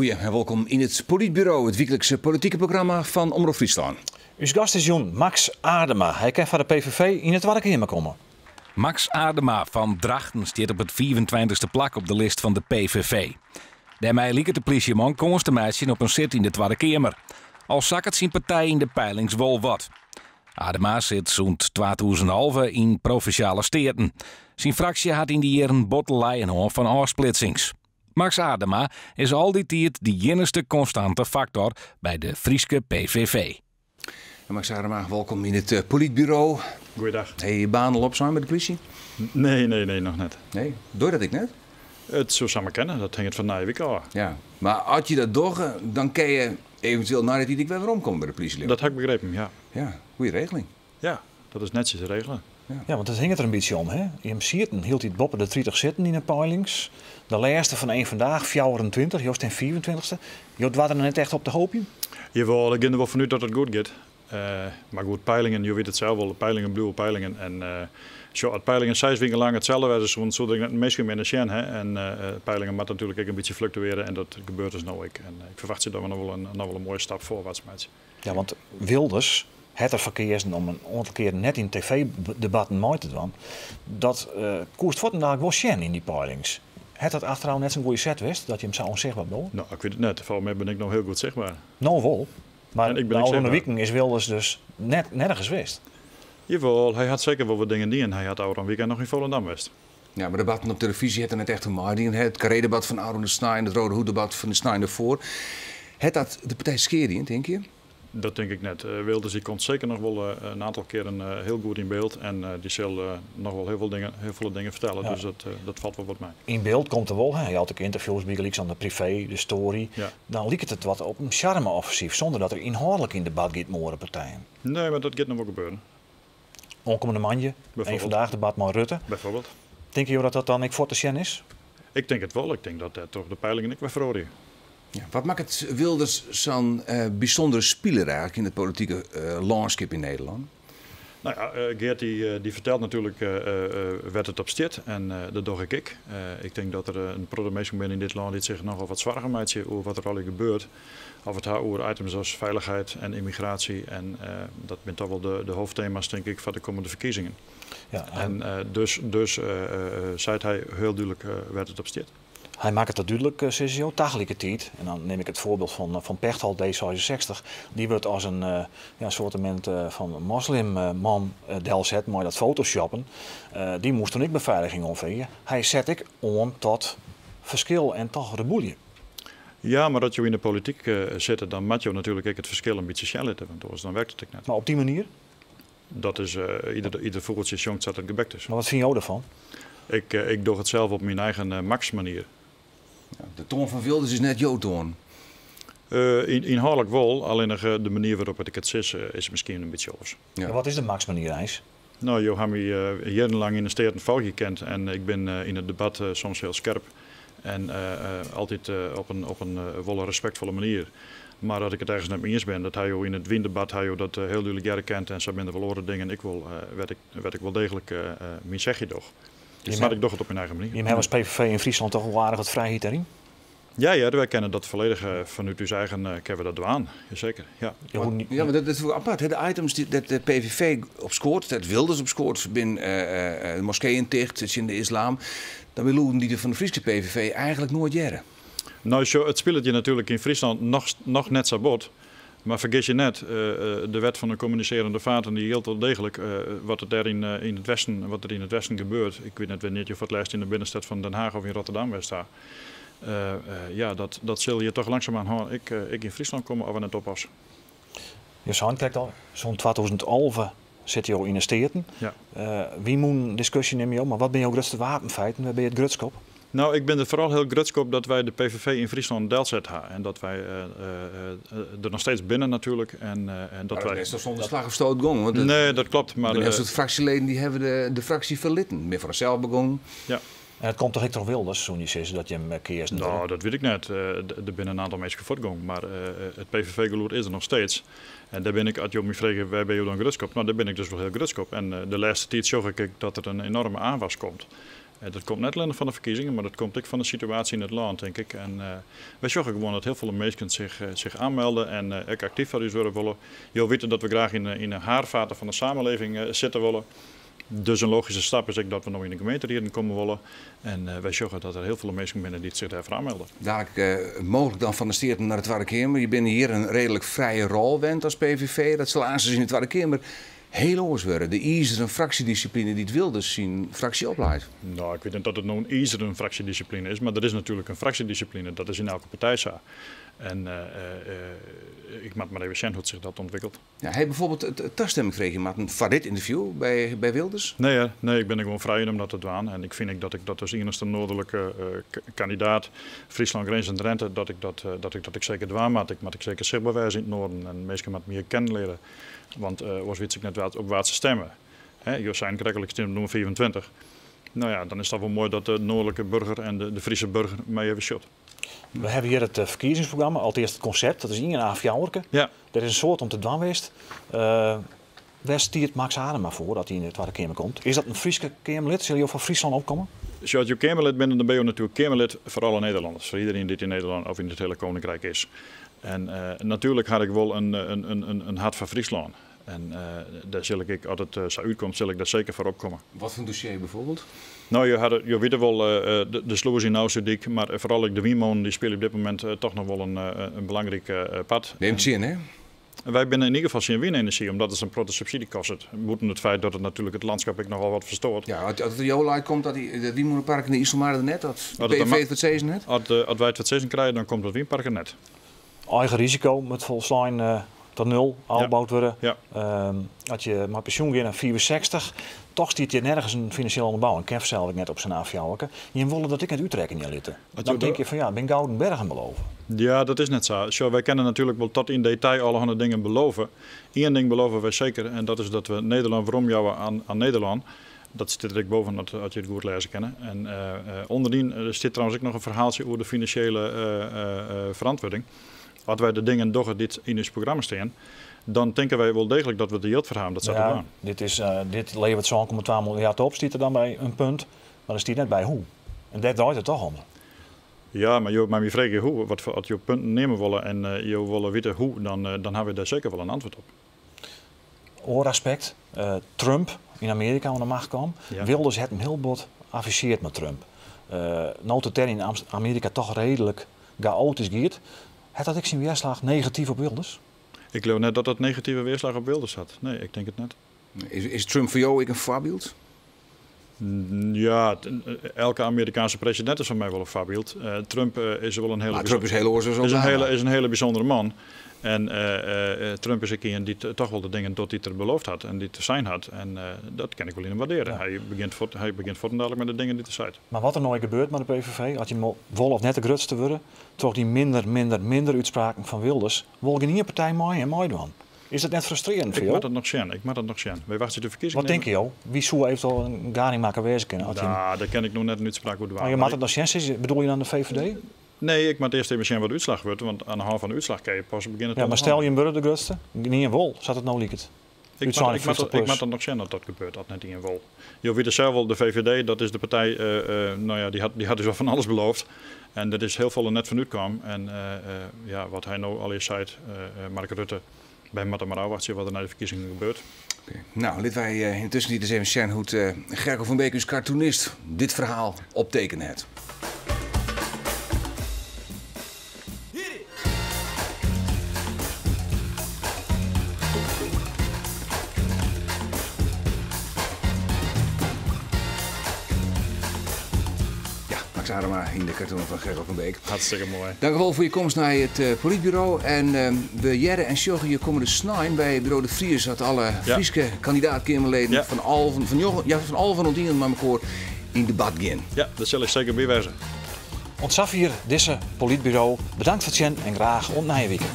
Goeie en wolkom yn it Polytburo, it wyklikse politike programma fan Omrop Fryslân. Us gast is jûn Max Aardema. Hy kin foar de PVV yn de Twadde Keamer komme. Max Aardema fan Drachten stiet op it fiifentweintichste plak op de list fan de PVV. Dêrmei liket de plysjeman kâns te meitsjen op in sit yn de Twadde Keamer. Al sakket syn partij yn de peilings wol wat. Aardema sit sûnt 2011 yn Provinsjale Steaten. Syn fraksje hat yn dy jierren bot te lijen hân fan ôfsplitsings. Max Aardema is al dy tiid de iennichste konstante faktor by de Fryske PVV. Max Aardema, wolkom yn it Polytburo. Goeiedag. Ha je je baan al opsein by de plysje? Nee, nee, nee, noch net. Nee, doar dat ek net? It soe samar kinne, dat hinget fan nije wike ôf. Ja, mar as je dat dogge, dan kinne je eventueel nei de tiid ek wer weromkomme by de plysje. Dat ha ik begrepen, ja. Ja, goede regeling. Ja, dat is netsjes regele. Ja, want it hinget der in bytsje om, hè? Jim sieten hieltyd boppe de 30 sitten yn de peilings. De lêste fan EenVandaag, 24, jo stean 25ste. Jo doarre der net echt op te hoopjen? Jawol, ik gean der wol fanút dat it goed giet. Mar goed, peilingen, jo witte it sels wol, peilingen bliuwe peilingen. En sjoch, as peilingen 6 wiken lang itselde wêze soenen, soe der ek net in minske mear nei sjen. Hè? En peilingen moatte natuerlik ek in bytsje fluktuearje en dat gebeurt dus no ek. En ik ferwachtsje dat we noch wol in moaie stap foarwaarts meitsje. Ja, want Wilders hat derfoar keazen om in oantal kearen net yn tv-debatten mei te dwaan. Dat koest fuortendalik wol sjen yn dy peilings. Hat dat achterôf net sa'n goede set west, dat je him sa ûnsichtber bliuwe? No, ik wit it net. Folgens my bin ik no hiel goed sichtber. No wol, mar En ik de bin ek ôfrûne sichtber. wiken is Wilders dus net nergens west. Jawol, hy hat seker wol wat dingen dien. Hy hat ôfrûne wykein noch yn Volendam west. Ja, mar debatten op telefyzje hat er net echt oan meidien. It Carré-debat fan ôfrûne snein, it Rode Hoed-debat fan de snein derfoar. Hat dat de partij skea dien, tinke je? Dat tink ik net. Wilders dy komt seker noch wol in oantal kearen hiel goed yn byld en dy sil noch wol hiel folle dingen, hiel folle dingen fertelle, dus dat falt wol wat mei. Yn byld komt er wol, hè. Hy jout ek ynterviews bygelyks oan de Privé, de Story. Dan liket it wat op in sjarme-offensyf, sûnder dat er ynhâldlik yn debat giet mei oare partijen. Nee, mar dat giet noch wol gebeuren. Oankommende moandei, EenVandaag-debat mei Rutte. Bijvoorbeeld. Tinke jo dat dat dan ek fuort te sjen is? Ik tink it wol. Ik tink dat dêrtroch de peilingen ek wer feroarje. Ja, wat makket Wilders sa'n bysûndere spiler eigentlik yn it politike lânskip yn Nederlân? No ja, Geart dy fertelt natuerlik wêr't it op stiet en dat doch ik ek. Ik tink dat der in protte minsken binne yn dit lân dy't sich nochal wat soargen meitsje oer wat der allegear gebeurt. Of it ha oer items as feilichheid en ymmigraasje en dat binne toch wol de hoofdthema's tink ik foar de kommende ferkiezingen. En dus seit hy hiel dúdlik wêr't it op stiet. Hy makket dat dúdlik, sizze jo, tagelikertiid, en dan nim ik it foarbyld fan Pechtold, D66, dy wurdt as in soartemint fan moslimman delset mei dat photoshoppen. Dy moast toen ek befeiliging oanfreegje. Hy set ek oan tot ferskil en toch reboelje. Ja, mar as jo yn de polityk sitte, dan moat jo natuerlik ek it ferskil in bytsje sjen litte, want oars dan werkt it ek net. Mar op dy manier? Dat is, ieder fûgeltsje sjongt sa't it gebekt is. Mar wat fine jo derfan? Ik doch it sels op myn eigen Max manier. Ja, de toan fan Wilders is net jo toan? Ynhâldlik wol, allinnich de manier wêrop ik it sis is miskien in bytsje oars. Ja. Wat is de Max manier eins? No, jo ha my jierrenlang yn de Steaten folgje kind en ik bin yn it debat soms hiel skerp en altyd op in wol respektfolle manier. Mar as ik it ergens net mei iens bin, dat ha jo yn it wyndebat ha jo dat hiel dúdlik hearre kind en sa binne der wol oare dingen ek wol wêr't ik wol deeglik myn sechje doch. Mar ik doch it op myn eigen manier. Jim hawwe as PVV yn Fryslân toch wol aardich wat frijheid dêryn? Ja hear, wy kinne dat folledich fanút ús eigen kinne we dat dwaan. Jaseker, ja. Ja, mar dat is wol apart, hè? De items dy't de PVV op skoart, dêr't Wilders op skoart, binne de moskeeën ticht tsjin de islam. Dan binne lûden dy't we fan de Fryske PVV eigentlik noait hearre. No sjoch, it spilet hjir natuerlik yn Fryslân noch net sa bot. Mar fergis je net, de wet fan de kommunisearjende faten dy jildt wol deeglik. Wat it dêr yn it westen, wat der yn it westen gebeurt, ik wit net wannear't jo foar it lêst yn de binnenstêd fan Den Haag of yn Rotterdam west ha. Ja, dat sil hjir toch langsumerhân ek yn Fryslân komme as we net oppasse. Jo seinen krekt al, sûnt 2011 sitte jo yn de Steaten. Ja. Wynmûnen diskusje nimme jo, mar wat binne jo grutste wapenfeiten? Wêr binne je it grutsk op? No, ik bin der foaral hiel grutsk op dat wy de PVV yn Fryslân delset ha en dat wy der noch steeds binne natuerlik. En dat Mar dat wy is toch sûnder slach of stoot gong? Want Nee, dat klopt, mar der binne in soad fraksjeleden dy hawwe de fraksje ferlitten, binne foar harsels begûn. Ja. En dat komt toch ek troch Wilders, soene je sizze, dat jim keazen wurde? No, dat wit ik net. Der binne in oantal minsken fuortgong, mar it PVV-gelûd is der noch steeds. En dêr bin ik, as jo my freegje wêr binne jo dan grutsk op, no dêr bin ik dus wol hiel grutsk op. En de lêste tiid sjoch ik ek dat der in enorme aanwas komt. Dat komt net allinnich fan de ferkiezingen, mar dat komt ek fan de situaasje yn it lân, tink ik. En wy sjogge gewoan dat hiel folle minsken sich, sich aanmelde en ek aktyf foar ús wurde wolle. Jo witte dat we graach yn de, yn de haarvaten fan de samenleving sitte wolle. Dus in logyske stap is ek dat we no yn de gemeenterieden komme wolle. En wy sjogge dat der hiel folle minsken binne dy't sich dêrfoar aanmelde. Dadelijk mooglik dan fan de Steaten nei de Twadde Keamer. Je binne hjir in reedlik frije rol wend as PVV. Dat sil aansens yn de Twadde Keamer hiel oars wurde. De izeren fraksjedissipline dy't Wilders syn fraksje opleit. No, ik wit net oft it no in izeren fraksjedissipline is, mar der is natuerlik in fraksjedissipline. Dat is yn elke partij sa. En ik moat mar even sjen hoe't sich dat ûntwikkelt. Ja, ha je bijvoorbeeld tastimming freegje moatten foar dit ynterview by Wilders? Nee hear, nee, ik bin der gewoan frij yn om dat te dwaan. En ik fyn ek dat ik dat as iennichste noarderlike kandidaat Fryslân, Grins en Drinte, dat ik dat, dat ik dat ek seker dwaan moat. Ik moat ek seker sichtber wêze yn it noarden en minsken moatte my ek kennen leare. Want oars wit se ek net op wa't se stimme. Hè, jo seinen krekt al, ik stim op nûmer 25. No ja, dan is it toch wol moai dat de noardlike burger en de Friese burger my even sjocht. We hawwe hjir it ferkiezingsprogramma, alteast it konsept, dat is ien A4. Ja. Der is in soad om te dwaan west. Wêr stiet Max Aardema foar as hy yn de Twadde Keamer komt? Is dat in Fryske Keamerlid? Sille jo foar Fryslân opkomme? Sjoch, as jo Keamerlid binne, dan binne jo natuerlik Keamerlid foar alle Nederlanners, foar iderien dy't yn Nederlân of yn it hiele Koninkrijk is. En natuerlik ha ik wol in hart foar Fryslân. En dêr sil ik ek, as it sa útkomt, sil ik dêr seker foar opkomme. Wat foar in dossier byfoarbyld? No, jo hawwe, jo witte wol, de slûs yn Ofslútdyk, mar foaral ek de wynmûnen, dy spylje op dit momint toch noch wol in belangryk part. Neem tsjin, hè? Wy binne yn ieder gefal tsjin wynenerzjy, omdat it in protte subsydzje kostet. Bûten it feit dat it natuerlik it landskap ek nochal wat ferstoart. Ja, as it jo leit komt dat dy dat wynmûnepark yn de Iselmar der net, dat PVV it foar it sizzen hat? As wy it foar it sizzen krije, dan komt it wynpark der net. Eigen risiko moat folslein ta nul ôfboud wurde. Ja. As je mei pensjoen gean nei 65, toch stiet hjir nergens in finansjele ûnderbouwing. Kin fansels ek net op sa'n A4. Jim wolle dat ek net útrekkenje litte. Dan tink je fan ja, bin gouden bergen belove. Ja, dat is net sa. Sjoch, wy kinne natuerlik wol tot yn detail allerhande dingen belove. Ien ding belove wy seker en dat is dat we Nederlân weromjouwe aan Nederlân. Dat stiet der ek boven as je it goed lêze kinne. En ûnderyn stiet trouwens ek noch in ferhaaltsje oer de finansjele ferantwurding. As wy de dingen dogge dy't yn ús programma stean, dan tinke wy wol deeglik dat we der jild foar hawwe om dat sa te Ja, dwaan. dit leveret 7,2 miljard op, stiet der dan by in punt. Mar der stiet net by hoe. En dêr draait it toch om. Ja, mar jo mei my freegje hoe. Wat foar, as jo punten neame wolle en jo wolle witte hoe, dan hawwe wy dêr seker wol in antwurd op. Oar aspekt, Trump yn Amearika oan de macht kaam. Wilders hat him hiel bot affiseard mei Trump. No't it dêr yn Amearika toch reedlik gaoatysk giet, hat dat ek syn wjerslach negatyf op Wilders? Ik leau net dat dat negative weerslag op Wilders hat. Nee, ik tink it net. Is Trump foar jo ek in foarbyld? Ja, elke Amerikaanse presidint is foar my wol in foarbyld. Trump is wol in hiele Mar Trump is hiel oars as is in Obama. hiele, is in hiele bysûndere man. En Trump is ek ien dy't toch wol de dingen docht dy't er beloofd hat en dy't er sein hat. En dat kin ik wol yn him waardearje. Ja. Hy begjint fuort, hy begjint fuortendalik mei de dingen dy't er seit. Mar wat der no ek gebeurt mei de PVV, as jim wol of net de grutste wurde, troch dy minder, minder, minder útspraken fan Wilders, wol gjin ien partij mei him meidwaan. Is dat net frustrearjend foar Ik jo? moat it noch sjen. Ik moat it noch sjen. Wy wachtsje de ferkiezingen Wat tinke jo? Wie soe eventueel in gadingmakker wêze kinne? As jim Nou, dêr kin ik no net in útspraak oer dwaan. Mar jo moatte it noch sjen, sizze, bedoel je dan de VVD? Nee, ik moat earst even sjen wat de útslach wurdt, want oan de hân fan de útslach kinne je pas begjinne te Ja, mar stel ûnderhanneljen. jim wurde de grutste, gjinien wol, sa't it no liket. Útsein 50 Ik plus. moat dat noch sjen oft dat gebeurt, oft net ien wol. Jo witte sels wol, de VVD, dat is de partij, no ja, dy hat ús al fan alles beloofd. En dêr is hiel folle net fan útkaam. En ja, wat hy no allegear seit, Mark Rutte, wy moatte mar ôfwachtsje wat der nei de ferkiezingen gebeurt. Oké. Nou, litte wy yntusken ris even sjen hoe't Gerko van Beek, ús cartoonist, dit ferhaal optekene hat. Ja, Max Aardema yn de cartoon fan Gerko van Beek. Hartstikke moai. Dank u wol foar je komst nei it Polytburo. En we hearre en sjogge je kommende snein by Buro de Vries, dat alle Fryske kandidaat-Keamerleden fan alven, fan njoggen, ja, fan alven oant ien mei mekoar yn debat gean. Ja, dêr sil ik seker by wêze. Oant safier dizze Polytburo. Bedankt foar it sjen en graach oant nije wike.